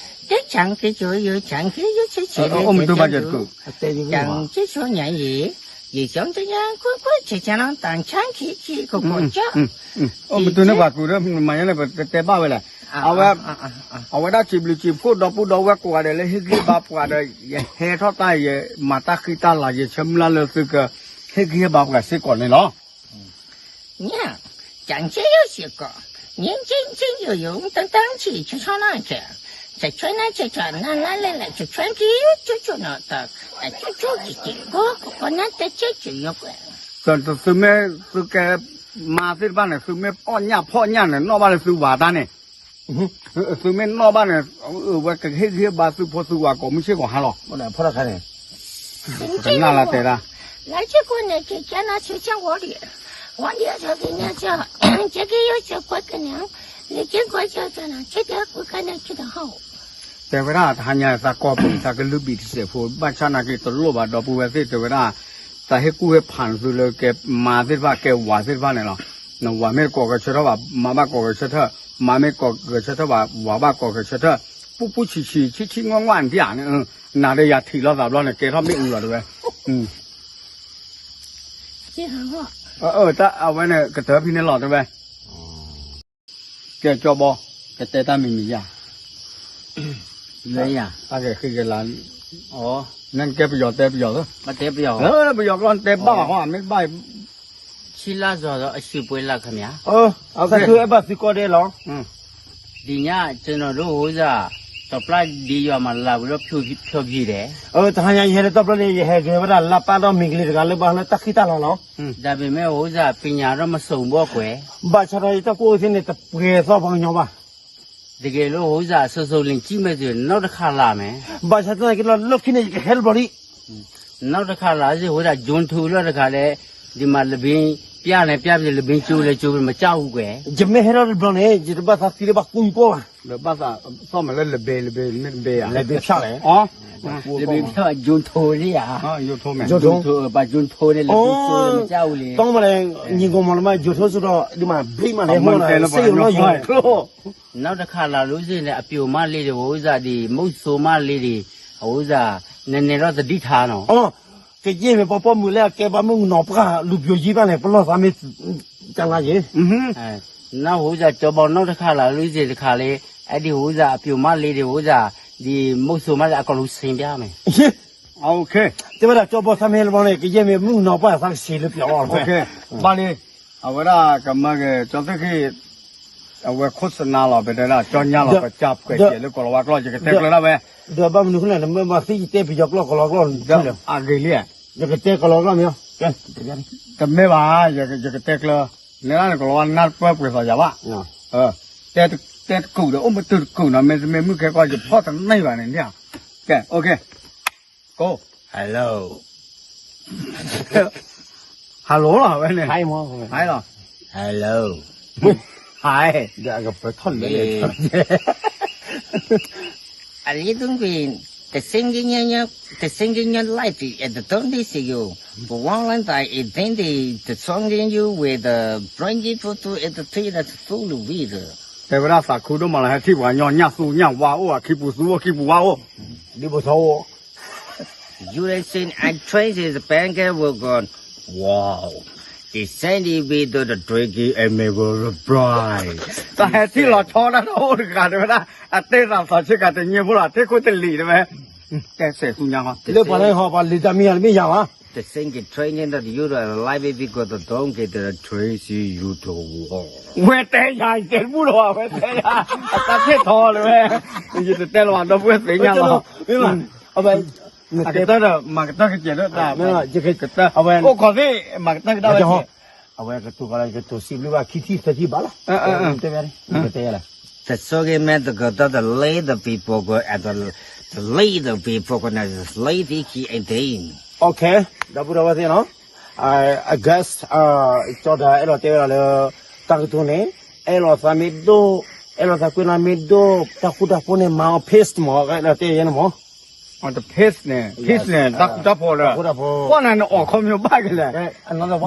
တၢ်ဆၣ်က့ၤကၠီယိ ဆၣ်က့ၤယိ ဆၢဆၢ အိၣ်မတူဘၣ်ယတကုၢ်, တၢ်ကၠီညါယဲ, ယကၠီညါ ကွၢ်ကွၢ်ဆၢဆၢလီၤ တၢ်ဆၣ်က့ၤကၠီ ကီၢ်ကၠီ, အိၣ်မတူန့ၣ်ပှၤကုၢ်ဒီး မၤညါန့ၣ် ပတဲဘၣ်ဝဲလဲၣ်, အဝဲ အဝဲဒၣ်စံးဘျုးစံးဖှိၣ်ဒီပုၢ်ဒီဝဲၢ်ကိးဂၤဒဲးလၢ ဟ့ၣ်ဂံၢ်ဘါပှၤဒီး ယဟဲထီၣ်တၢ် ယမၤတၢ်ဃံတၢ်လၤ ယဆၢမုၢ်လၢ်လၢသုက ဟ့ၣ်ဂံၢ်ဟ့ၣ်ဘါပှၤစ့ၢ်ကီးန့ၣ်လီၤ. ညါ, ကၠီညါယဲစ့ၢ်ကီး, ညါညါယဲယဲ တၢ်တၢ်ဆံး ဆီဆီနီၤကဲ, ဆီဆီနီၤ ဆီဆီနီၤ နလဲၤလဲၤ ဆီဆီက့ၤယိ ဆီဆီနီၤ တၢ် တၢ်ဆီဆီက့ၤက့ၤ ကီကီနၢ်တၢ်ဆီဆီယိကွဲး, သုမ့ၢ်သုကဲမါသ့ၣ်တဖၣ်န့ၣ် သုမ့ၢ်အီၣ်ညၣ်ဖီၣ်ညၣ်န့ၣ် နီၣ်ဘၣ်လၢသုဝၤတၢ်န့ၣ် သုမ့ၢ်နီၣ်ဘၣ်န့ၣ် အဝဲကဟ့ၣ်ဂံၢ်ဟ့ၣ်ဘါသုဖိသုဝၤကိးမုၢ်ဆ့ၣ်ကိးဟါလီၤ. ဖီၣ်တၢ်ခါန့ၣ် ကနၣ်လၢတဲဒၣ် လၢက့ၤကွၢ်န့ၣ် က့ၤကဲနၤဆူကၠီဝီဒံး, ဝီဒံးအဆၢက့ၤညါကၠီ, က့ၤက့ၤယိဆၢကွဲးကန့ၣ်, လၢက့ၤကွၢ်ကၠီကၠီနၤ က့ၤကဲကွဲးကန့ၣ်က့ၤတဟီၣ် တဲဝဲဒၣ် တဟါညါသးကီၢ်ပူၤ သးကလုၢ်ဘံၣ်တစဲးဖိ ဘၣ်ဆၣ်နာ်က့တလိၣ်ဘၣ် ဒီပုၢ်ဝဲၢ်သ့ၣ်တဲဝဲဒၣ်, သးဟ့ၣ်ကူၣ်ဟ့ၣ်ဖးနသုလၢကဲမါသ့ၣ်တဖၣ် ကဲဝၤသ့ၣ်တဖၣ်န့ၣ်လီၤ. ဝၤမ့ၢ်ကိးဂဲၤဆၢထၢၣ်ဘၣ် မါဘၣ်ကိးဂဲၤဆၢထၢၣ်, မါမ့ၢ်ကိးဂဲၤဆၢထၢၣ်ဘၣ် ဝၤဘၣ်ကိးဂဲၤဆၢထၢၣ်, ပူပူဆံးဆံး ဆံးဆံးငီၢ်ငီၢ်ဒံးဧါ, နၤဒီးယၤထံၣ်လိာ်သးဘျီန့ၣ် ကဲထီၣ်မ့ၣ်အူလီၤတဲဝဲ, အဝဲန့ၣ် ကတၢၢ်ဖဲန့ၣ်လီၤတဲဝဲ ကဲကၠီဘီ, ကတဲတၢ်မံၤမံၤယါ, တၢ်ဂဲၤဃံဂဲၤလၤ, နကဲပယီၤတဲပယီၤ, ပယီၤကျိာ်တဲဘၣ်ဃီ မ့ၢ်ဘၣ်, ဆံလါစီၤဒီးအစုပှဲၤလၢ်ခမၣ်, အဝဲသုအဲၣ်ဘၣ်သုကီၢ်ဒဲးလီၤ. ဒ်ညါ ကျွန်တော်တို့ ဟိုဥစ္စာ တပျၢ်ဒံးယွၤမၤလၤဝံၤဒီး ဖျိဖျိဖျိဒဲး, တဟါညါယဟဲလၢတပျၢ်န့ၣ် ယဟဲက့ၤဝဲဒၣ်လၢပၢ်ဒီးမ့ၢ်ကလံၤတဂၤလၢဘၣ်လၢတၢ်ဃံတၢ်လၤလီၤ. ဒါပေမဲ့ ဟိုဥစ္စာ ပညာတော့ မစုံဘူးကွယ်, ဘၣ်ဆၣ်ဒီးယတၢ်ကူၣ်အိၣ်သ့ၣ်န့ၣ် တပှဲၤသီၣ်ပှၤကညီဘၣ်. တကယ်လို့ ဟိုဥစ္စာ စုံစုံလင်ကြီးမယ်ဆိုရင် နောက်တစ်ခါလာမယ်. ဘၣ်ဆၣ်သနာ်က့ဒီး လီၢ်ခံန့ၣ် ယကဟဲတဘျီဒံး နောက်တစ်ခါလာ ဟိုဥစ္စာ ဂျွန်ထူလၢတခါလဲၣ်, ဒီမှာ လဘင်ပြားလဲပြားပြီ လဘင်ကျိုးလဲကျိုးပြီ မကြောက်ဘူးကွယ်. ယမ့ၢ်ဟဲထီၣ်တဘျီန့ၣ် ယတဘၣ်သးသံလၢဘၣ်ကူပီၢ်ဘၣ်. ဘၣ်သးသီၣ်မးလၢလဘဲလဘဲမ့ၢ်တဘဲဧါ, လဘဲဖျါလဲၣ်, လဘဲဖျါ ဂျွန်ထူန့ၣ်ဧါ, ဂျွန်ထူ, ပှၤဂျွန်ထူန့ၣ် လဘင်ကျိုးလဲမကြောက်ဘူးလံ. တီမးလဲၣ် ညီကိးမးလၢမး ယိၤထိစ့ၢ်ကီး ဒ်မး ဘျံးမးလဲၣ် မ့ၢ်စ့ၢ်ကီးနီၢ်ယိၤ နောက်တစ်ခါလာလို့ရှိရင် အပျိုမလေးတွေ ဟိုဥစ္စာတွေ မုတ်ဆိုးမလေးတွေ ဟိုဥစ္စာ နည်းနည်းတော့သတိထားနော်. ကယဲၢ်မ့ၢ်ပှၤပိာ်မုၣ်လၢအကဲဘၣ်မုၣ်ကနီၤပှၢ် လူပျိုကြီးဘၣ်န့ၣ် ပလီၢ်သးမ့ၢ်ကလါယ့ၢ် နောက်ဟိုဥစ္စာ ကျော်ပေါက် နောက်တစ်ခါလာလို့ရှိရင် တစ်ခါလေ အဲ့ဒီဟိုဥစ္စာ အပျိုမလေးတွေ ဟိုဥစ္စာ ဒီမုတ်ဆိုးမလေး အကုန်လုံးဆင်းပြမယ်. တဲဝဲဒၣ် ကၠီဘီသးမ့ၢ်လၢဘီန့ၣ် ကယဲၢ်မ့ၢ်မုၣ်ကနီၤပှၢ်သးကဆံးလၢပျီအီၤလီၤ. ဘၣ်လံ, အဝဲဒၣ်ကမၢက့ၤ ကၠီသ့ၣ်ခံ အဝဲခိၣ်စနါလီၤ ပတဲဒၣ် ကၠီညါလီၤ ပကၢ်ပှဲၤကဲလၢကီၢ်လီၤဝါကျိာ် ယကတဲကျၢၤဒၣ်ဝဲ, ဒီးဘၣ်မနုၤဃိလဲၣ် နမ့ၢ်ဘၣ်သံယတဲပယီၤကျိာ်ကီၢ်လီၤကျိာ် အဂ့ၤလံ, ယကတဲကီၢ်လီၤကျိာ်မ့ၢ် ကဲ, တမ့ၢ်ဘၣ်, ယကတဲကျၢၤ, နဲဒၣ်နကလီၤဝါနၢ်တပၢၢ်ပှဲၤသီယၤဘၣ်, တဲတကူာ်ဒီး အိၣ်မ့ၢ်တုၤတကူာ်နီၤ, မ့တမ့ၢ်မုၢ်ခဲကီၢ် ယဖီၣ်တန့ၢ်ဘၣ်န့ၣ်, ကဲ, ကိး, hello, hello လီၤ ဝဲန့ၣ်, hi လီၤ, hello, hi, အကပၢၤထီၣ်လၢ I live in the singing, the singing life at the don't see you. But one line I intended the song in you with the bring it for to at the tree that's full of weed. တဲဝဲဒၣ်သးခုဒိၣ်မးလၢ ဟဲထံၣ်ပှၤညီညၣ်သူညၣ်ဝါအိၣ် အခံပူၤသူအိၣ်ခံပူၤဝါအိၣ်, ဒ်ပထီအိၣ် You listen and train is the bank will go. Wow. They send it with the drinking and me will reply. တၢ်ဟဲထံၣ်လီၤဆီဒၣ်တၢ်အိၣ်တဂၤတဲဝဲဒၣ် အတဲသးသီဆ့ကၤတညိဖိလီၤ ထံၣ်ခိၣ်တလံၤတဲဝဲ, တဲစဲးသူညါဟီ လၢပှၤလၢဟီပှၤလံာ်တၢ်မံယၤတမ့ၢ်ယၤဘၣ်. The singing training that you don't like it because the don't get the train see you to war. ဝဲတဲယၤ ယတဲတဘူၣ်လီၤ ဝဲတဲယၤ အတၢ်ထ့ၣ်ထီလၢဝဲ, ယတတဲလီၤ ဒီပုၢ်ဝဲၢ်သ့ၣ်ညါလီၤ, အဝဲ အကတၢၢ်ဒီး မၤကတၢၢ်ကစဲးဒီးတၢ်, အဝဲ အိၣ်ခိးသ့ၣ် မၤကတၢၢ်ကဒါဝဲကဲ, အဝဲကတိၤကီးလၢ ယကတိၤစံးဘျုးဘၣ်ခံထံၣ်သၢထံၣ်ဘၣ်လီၤ, တဲဝဲ, တဲယၤလီၤ, တဆိက့ၤမ့ၢ်တကတီၢ် the later people go at the, the later people go now, the late he and then. Okay, ဒီပုၢ်ဒီဝဲၢ်သ့ၣ်နီၤ, I guess, ကၠီဒီးအဲၣ်ဒိးတဲဝဲဒၣ်လၢ တၢ်ကတိၤန့ၣ် အဲၣ်လိာ်သးမ့ၢ်ဒိၣ်, အဲၣ်လိာ်သးကွံာ်နၤမ့ၢ်ဒိၣ်, တၢ်ဃူတၢ်ဖိးန့ၣ် မၤအီၤ peace မး, အဲၣ်ဒိးတဲယဲန့ၣ်မး, တ peace န့ၣ် peace န့ၣ် တၢ်ဃူတၢ်ဖိးလၢ, ကွၢ်နၤနအီၣ်ခီမ့ၢ်ဘၣ်ကလဲၣ်,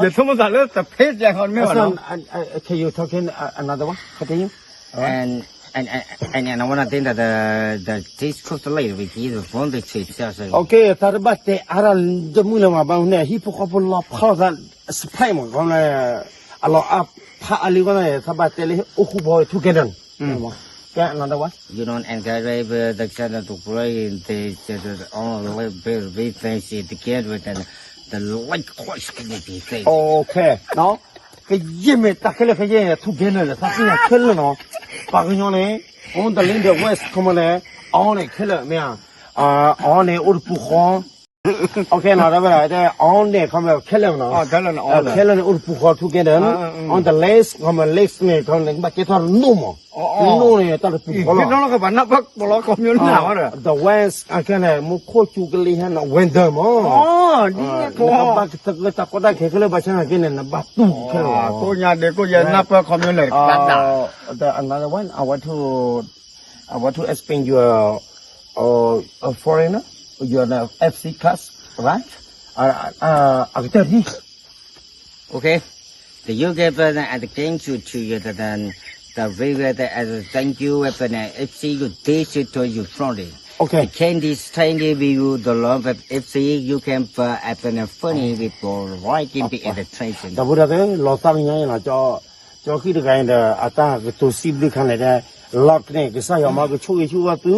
ယဆိကမိၣ်သးလၢတ peace ယဲခီမ့ၢ်ဘၣ်နီၤ, can you talk another one, continue. And, and, and, and I want to think that the, the this could relate with you, the phone the trip, so, so. Okay, တၢ်တဘၣ်တဲအါတၢ်တမုၢ်လၢၤမး ဘၣ်မနုၤန့ၣ် ဟံၣ်ဖိဃီဖိလီၤဖီၣ်သး surprise မး ခီန့ၣ်, အလီၤအါဖးအါလံ ခီန့ၣ် တၢ်ဘၣ်တဲလၢအိၣ်ဃူဘီ together, ကဲ another one. You don't encourage the children to play in the, the, the, all the little bit of things together with the, the light close can be thing. Okay, ကယဲၢ်မ့ၢ်တၢ်ခဲလၢာ်ခဲဆ့ together န့ၣ် သးသ့ၣ်ညါခဲလၢာ်နီၤ, ပှၤကညီန့ၣ် on the land the west ခီမ့ၢ်န့ၣ် အီၤန့ၣ်ခဲလၢာ်မ့ၢ်ဧါ, အီၤန့ၣ်အိၣ်တပူၤဃီ, okay နီၤ တၢ်ဝဲဒၣ် အီၤန့ၣ်ခီမ့ၢ်ခဲလၢာ်နီၤ, ခဲလၢာ်န့ၣ်အိၣ်တပူၤဃီ together, on the lake ခီမ့ၢ် lake န့ၣ် ခီမ့ၢ်န့ၣ် ကဘၣ်ကဲထီၣ်တနိၣ်မး, တနိၣ်န့ၣ် တၢ်တပူၤဃီလီၤ, ပလီကီမ့ၢ်နၢ်ဝဲဒီး the west အခဲန့ၣ် မူခိၣ်စူၤကလံၤဟဲနီၤ winter မး, နကဘၣ်ကတၢၢ်တၢ်ကီတၢ်ခဲခဲလၢာ် ဘၣ်ဆၣ်သနာ်က့န့ၣ် နဘၣ်တူၢ်ခဲလၢာ်, ကိးညါဒ့ကိးယဲၢ်နၢ်ပၢၢ်ခီမ့ၢ်လဲၣ်, another one, I want to, I want to explain you a foreigner, you are the FC class, right? အကတၢၢ်ထံၣ် Okay. The U K president and the king to, to you, the, the, the river, the, and thank you, and the F C you this to you front. Okay. The candy tiny we you the love of F C you can for at the funny with the right in the attention. တၢ်ဖိတၢ်သဲ လီၤသးကညီအံၤလီၤ, ကၠီဃံတဂၤအံၤဒီး အတၢ်ကတိၤစံးဘျုးခါန့ၣ်ဒီး လီၤကန့ၢ် ကစၢ်ယွၤမၤကဆိၣ်ဂ့ၤဆူၣ်ဝဲသု,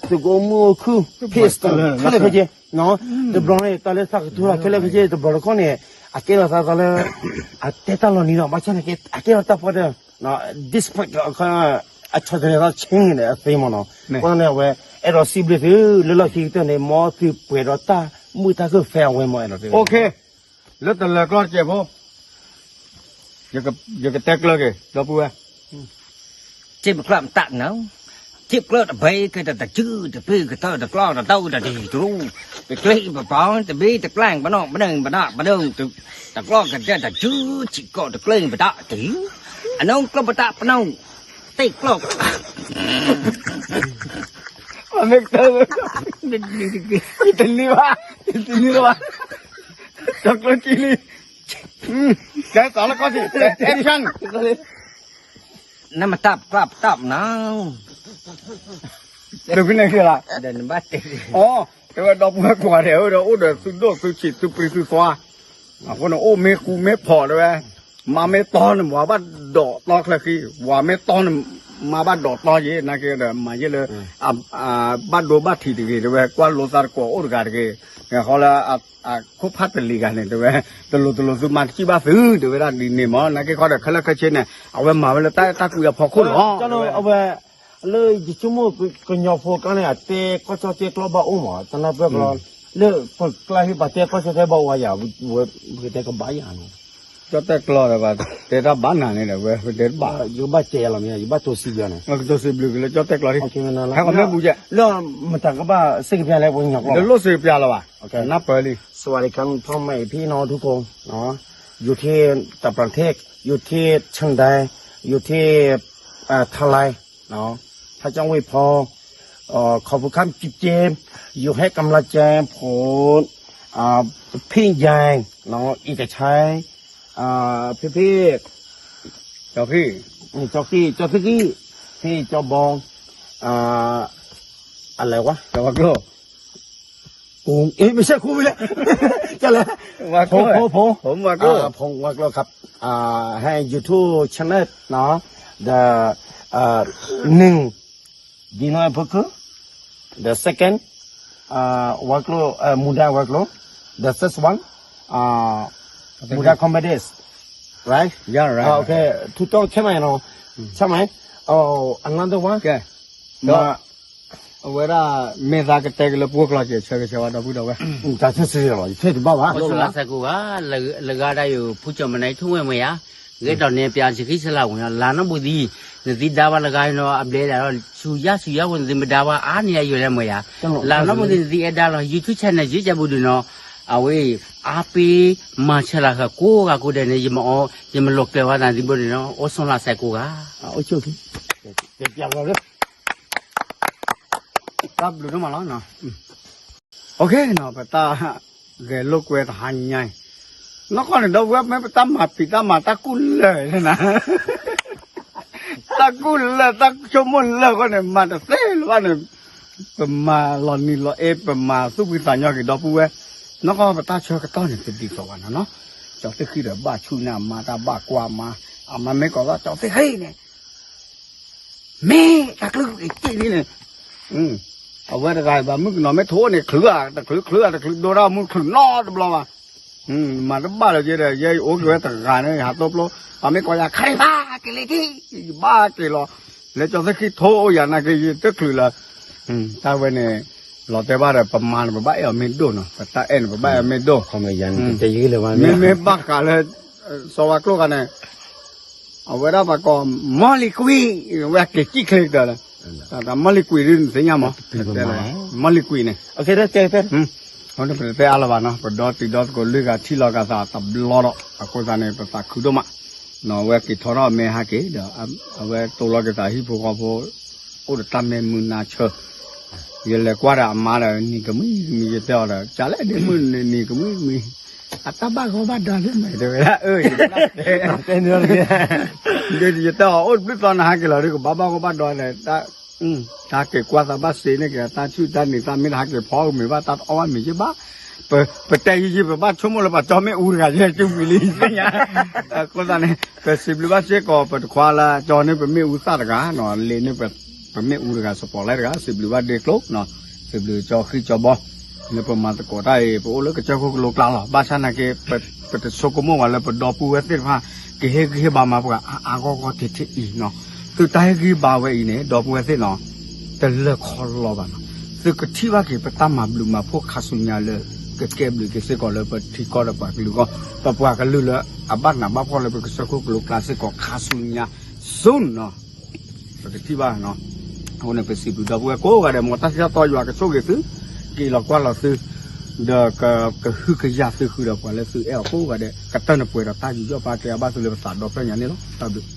သုကအိၣ်မုာ်အိၣ်ခုၣ် peace ခဲလၢာ်ခဲဆ့ တဘျီန့ၣ် တၢ်လၢသးကတိၤတၢ်ခဲလၢာ်ခဲဆ့ တဘျီတခီၣ်န့ၣ် အကဲထီၣ်သးသီလၢ အတဲတၢ်လီၤနံၤလီၤ, ဘၣ်ဆၣ်န့ၣ်က့ အကဲထီၣ်တၢ်ပှၢ်တၢၢ် despite အခီ အဆီတလဲသီ change န့ၣ်အသ့မ့ၢ်နီၤ, အဃိန့ၣ် အဝဲ အဲၣ်ဒိးစံးဘျုးသု လၢလီၢ်ခံကတၢၢ်န့ၣ် မ်သုပှဲၤဒီးတၢ်မုာ်တၢ်ခုၣ် feel အဝဲမ့ၢ်အဲၣ်ဒိးတဲ လၢတလၢၤကျီၢ်တစဲးဖိ ယကတဲကျၢၤက့ၤ ဒီပုၢ်ဝဲၢ် စ့ပကျၢၢ်မတၢ်နၤ, စ့ပကျၢၢ်တဘဲကတတစုတပ့ၢ်ကတၢၢ်တကျီၢ်တဒိၣ်တဒိၣ်, ပကျ့ပဘီတဘ့ၣ်တကျၢ်ပနီၣ်ပဒိၣ်ပဒိၣ်ပဒိၣ်, တကျီၢ်ကဒဲတစုထံကီၢ်တကျ့ပဒိၣ်တ, အနီၢ်ကျီၢ်ပတၢ်ပနီၣ်, တ့ကျီၢ် မ့ၢ်ကတၢၢ်, တနံၤဘၣ်, တနံၤဘၣ်, တကျိချံလံ, ကဲသးလၢကီၢ်စံး, action, နမတၢ်ပကျၢ်ပတၢ်ပနီၣ်, တဖုန့ၣ်က့ၤလီၤ, ဒီးနဘၣ်တဲ, အိ, တဲဝဲဒီပုၢ်ဝဲၢ်ကိးဂၤဒဲး အိၣ်ဒီးသုဒိၣ်သုဆံးသုပြံသုသွါ, အဃိန့ၣ် အိၣ်မ့ၢ်ဃူမ့ၢ်ဖိးတဲဝဲ, မါမ့ၢ်တီန့ၣ် ဝၤဘၣ်ဒိးတီချၢဃံ, ဝၤမ့ၢ်တီန့ၣ် မါဘၣ်ဒိးတီယ့ၤ, နာ်က့ဒီး မၤယ့ၤလၢ ဘၣ်ဒိဘၣ်ထံးတဂ့ၤ တဲဝဲ ကွၢ်လိသးတကိးအိၣ်တဂၤတဂ့ၤ, ဃီလၢ အခိၣ်ဖးတလံၤဂၤန့ၣ် တဲဝဲ တလိၤတလိၤသုမၤတစံၣ်ဘၣ်သု တဲဝဲဒၣ်ဒ်န့ၣ်မး, နာ်က့ခီဒီးခဲလၢာ်ခဲဆ့န့ၣ် အဝဲမၤဝဲလၢတၢ်အဲၣ်တၢ်ကွံအဖီခိၣ်လီၤ, အဝဲ လၢယဆိကမိၣ်ကညီဖိကါန့ၣ် အတဲကီၢ်ကၠီၣ်တဲကျီၢ်ဘၣ်အိၣ်မး တနၢ်ပၢၢ်ကလီ လၢပကျါဟ့ၣ်ပှၤတဲကီၢ်စဲၣ်ထဲဘၣ်ဝါယၤ, ပကတဲကဘၣ်ယၤနီၤ, ကၠီၣ်တဲၣ်ကျီဒီး ပတဲတၢ်ဘၣ်နၤန့ၣ်ဒီး ဝဲပတဲတဘၣ်, ယကဘၣ်တဲယၤလီၤမ့ၢ် ယဘၣ်တိစံယၤန့ၣ်, ကတိစံဘျုးက့ၤလၢကၠီၣ်တဲၣ်ကျီလံ, ဟဲခီမ့ၢ်ဘူးကဲ, လၢမတၤကဘၣ်စ့ၢ်ကပျၢ်လဲၣ် ပှၤကညီကျီၢ်, လၢလိၣ်စ့ၢ်ကပျၢ်လီၤဘၣ်, နၢ်ပၢၢ်လံ, สวัสดีครับ พ่อแม่พี่น้องทุกคน อยู่ที่ต่างประเทศ อยู่ที่เชียงราย อยู่ที่อ่าไทย เนาะ พระเจ้าอวยพร เอ่อ ขอบคุณครับ เจมส์ อยู่ให้กำลังใจผม อ่า พี่ใหญ่ เนาะ เอกชัย อ่า พี่ๆ เจ้าพี่ นี่ เจ้ากี้ เจ้ากี้ พี่เจ้าบอง อ่า อะไรวะ เจ้าว่าโก้ ผม เอ้ย ไม่ใช่ครูไม่ใช่ จะอะไร ว่าโก้ ผม ผม ผมว่าโก้ อ่า ผมว่าโก้ครับ อ่า ให้ YouTube channel เนาะ the อ่า หนึ่ง ดีน้อยเพื่อคือ the second อ่า ว่าโก้ เอ่อ มุดาว่าโก้ the first one อ่า มุดา comedies right yeah right อ่า โอเค ถูกต้องใช่ไหมเนาะ ใช่ไหม เอ่อ another one ကဲ မ အဝဲဒၣ် မ့ၢ်သးကတဲက့ၤလၢပှိၢ်ကျိာ်က့ၤ ဆၢကဆၢဝါဒီပုၢ်ဒီဝဲၢ် တၢ်ထူၣ်စုလီၤ ယထဲတဘၣ်ဘၣ် အိၣ်ဆိးလၢစဲးကိးဂၤ လဂၤဒၣ်ယိၤ ဖူကၠီၣ်မနုၤ ထူၣ်ဝဲမွဲယၤ ဂဲၤဒီးန့ၣ် ပျးစခံစလၢ်ဝဲ လၢနီၢ်ဘူးသံ နသံဒါဘၣ်လဂၤနီၤ အဘျဲဒၣ်ဒီး ဆူယါဆူယါဝဲ နသံမဒါဘၣ်အါန့ၢ်ယၤယိၤလဲၣ်မွဲယၤ လၢနီၢ်ဘူးသံ နသံအဲၣ်ဒါလီၤ YouTube channel ယုၢ်ကၢ်ဘူးဒုးနီၤ အဝဲ အါပ့ၤ မၤဆဲးလၤဃာ်ကိးဂၤကိးဒဲးန့ၣ် ယမၤအီ ယမၤလီၤကျဲၤဝဲသးသံဘိန့ၣ်နီၤ အိၣ်ဆိးလၢစဲးကိးဂၤ အိၣ်ဆိး တၢ်ဘျုးဒိၣ်မးလီၤနီၤ OK နီၤ ပတၢ်ဂဲၤလိာ်ကွဲတဟါညါအံၤ နီၢ်ကီၢ်န့ၣ် ဒီပုၢ်ဝဲၢ်မ့ၢ်ပတၢ်မၤပံာ်တၢ်မၤတၢ်ကူၣ်လၢာ်န့ၣ် တၢ်ကူၣ်လၢာ် တၢ်ဆိကမိၣ်လၢာ်ဃီန့ၣ် မၤတသ့လၢၤဘၣ်န့ၣ် ပမၤလီၤနံၤလီၤအ့ ပမၤသူၣ်ဖှံသးညီက့ၤဒီပုၢ်ဝဲၢ် နီၢ်ကီၢ်ပတၢ်ဆၢကတီၢ်န့ၣ် တဒ်သိးဘၣ်နီၤနီၤ ကၠီသ့ၣ်ဃံဒီးဘၣ်ဆူၣ်န့ၢ်အမါတၢ်ဘၣ်ကွၢ်မါ အမါမ့ၢ်ကိးသီၣ်ကၠီသ့ၣ်ဃံန့ၣ် မ့ၢ်တၢ်ချုးက့ၤက့ၤလံန့ၣ် အဝဲတဂၤဘၣ်မုၣ်ကနီၤမ့ၢ်ထိၣ်န့ၣ် ချုးဧါ တချုးချုးဧါ တချုးဒိတၢ်မူချုးနီတဘျီဘၣ် မၤတဘၣ်လၢၤက့ဒီး ယဲယအိၣ်က့ၤဝဲတဂၤန့ၣ် ယဟးတိဖျိ အမ့ၢ်ကိးယၤ ခရံာ်ဖးက့ၤလံထံၣ် ယဘၣ်က့ၤလီၤ လၢကၠီသ့ၣ်ဃံထိၣ်အိၣ်ယၤနာ်က့ ယတချုးလၢၤ တၢ်ဝဲန့ၣ် လီၤတဲာ်ဘၣ်ဒီး ပမၤန့ၣ် ပဘၣ်အဲၣ်အီၤမ့ၢ်ဒိၣ်နီၤ ပတၢ်အဲၣ်န့ၣ် ပဘၣ်အဲၣ်အီၤမ့ၢ်ဒိၣ် မ့မ့ၢ်ဘၣ်ဃးလၢ စီၤဝါကျိၣ်ဂၤန့ၣ် အဝဲဒၣ်ပှၤကိး မီၢ်လံၤကွံာ် ဝဲက့ၤစံၣ်ချ့ကတၢၢ်လၢ မီၢ်လံၤကွံာ်ဒ်နသ့ၣ်ညါမး မီၢ်လံၤကွံာ်န့ၣ် ပတဲအါလၢၤဘၣ်နီၤ ပဒီတံၤဒီသကိးလွံၢ်ဂၤထံၣ်လီၤကသးတဘျီဒီး အဃိသတးန့ၣ် ပသးခုဒိၣ်မး နီၤ အဝဲက့ၤထီထီၣ်အမဲဟးက့ၤဒီး အဝဲတိၢ်လီၤက့ၤသးဟံၣ်ဖိဃီဖိ အိၣ်ဒီးတၢ်မဲာ်မုာ်နါဆၢ ယလဲၤကွၢ်ဒီးအမါဒီး နံၤကမှံကမှံ ယတဲအီၤဒီး ကလဲၣ်ဒ့မုၣ်န့ၣ် နံၤကမှံကမှံ အတၢ်ဘၣ်ဂီၢ်ဘၣ်ဒီဒ်မး တဲဝဲဒၣ် အၢ ယတဲအီၤ အိၣ်တဘျုးသီနဟးက့ၤလီၤဒီး ကဘၣ်ဘၣ်ဂီၢ်ဘၣ်ဒီလဲၣ် တၢ်က့ၤကွၢ်သးဘၣ်စ့န့ၢ်က့ၤ တၢ်ဆူၣ်တၢ်နံၤ တၢ်မ့ၢ်တဟးက့ၤဖီအမ့ၤဘၣ် တၢ်တအီၣ်ဘၣ်မ့ၤယ့ၢ်ဘၣ် ပတဲယံၤယံၤ ပဘၣ်ဆိကမိၣ်လၢပှၤကၠီမ့ၣ်အူတဂၤယဲၢ်ကၠူပံၤလံ အဃိသတးန့ၣ် ပစံးဘျုးဘၣ်စ့ၢ်ကီး ပတခွါလၢကၠီန့ၢ်ပမ့ၣ်အူသၣ်တဂၤ လံာ်န့ၢ်ပမ့ၣ်အူတဂၤ စပီးလဲတဂၤ စံးဘျုးဘၣ်ဒ့ကျိနီၤ စံးဘျုးကၠီဃံကၠီဘီ လၢပမၤသကိးတၢ်အံၤ ပအိၣ်လၢကစၢၢ်ခိၣ်ကလိကျါလီၤ ဘၣ်ဆၣ်နာ်က့ ပတဆိကမိၣ်ဝဲလၢပဒီပုၢ်ဝဲၢ်သ့ၣ်တဖၣ် ကဟ့ၣ်ဂံၢ်ဟ့ၣ်ဘါမၤပှၤအါအါဂီၢ်ဂီၢ်ထံးထံးအံၤနီၤ သုတၢ်ဟ့ၣ်ဂံၢ်ဘါဝဲအံၤန့ၣ် ဒီပုၢ်ဝဲၢ်သ့ၣ်နီၤ တလၢခီလီဘၣ်နီၤ သုကထံၣ်ဘၣ်က့ၤပတၢ်မၤဘျုးမၤဖှိၣ်ခါဆူညါလၢ ကကဲဘျုးက့ၤစ့ၢ်ကီးလၢပထံကီၢ်ဒီးပှၤကလုာ်အဂီၢ် ဒီးပှၤကလုာ်လၢအဘၣ်နးဘၣ်ဖှီၣ်လၢပကစၢၢ်ခိၣ်ကလိကျါစ့ၢ်ကီးခါဆူညါ soon နီၤ ပကထံၣ်ဘၣ်နီၤ အဃိန့ၣ် ပစံးဘျုးဒီပုၢ်ဝဲၢ်ကိးဂၤဒဲး မ်တၢ်စံးတၢ်တီယွၤကဆိၣ်ဂ့ၤသု က့ၤလီၤကွၢ်လီၤသု ဒီးကဟုကယာ်သုဃုာ်ဒီးပှၤလၢသုအဲၣ်အီၤကိးဂၤဒဲး ကတၢၢ်န့ၣ်ပှဲၤဒီးတၢ်ယူးယီၣ်ပာ်ကဲအဘၣ်သုလၢပသးဒီဖျၢၣ်ညါန့ၣ်လီၤ တၢ်ဘျုး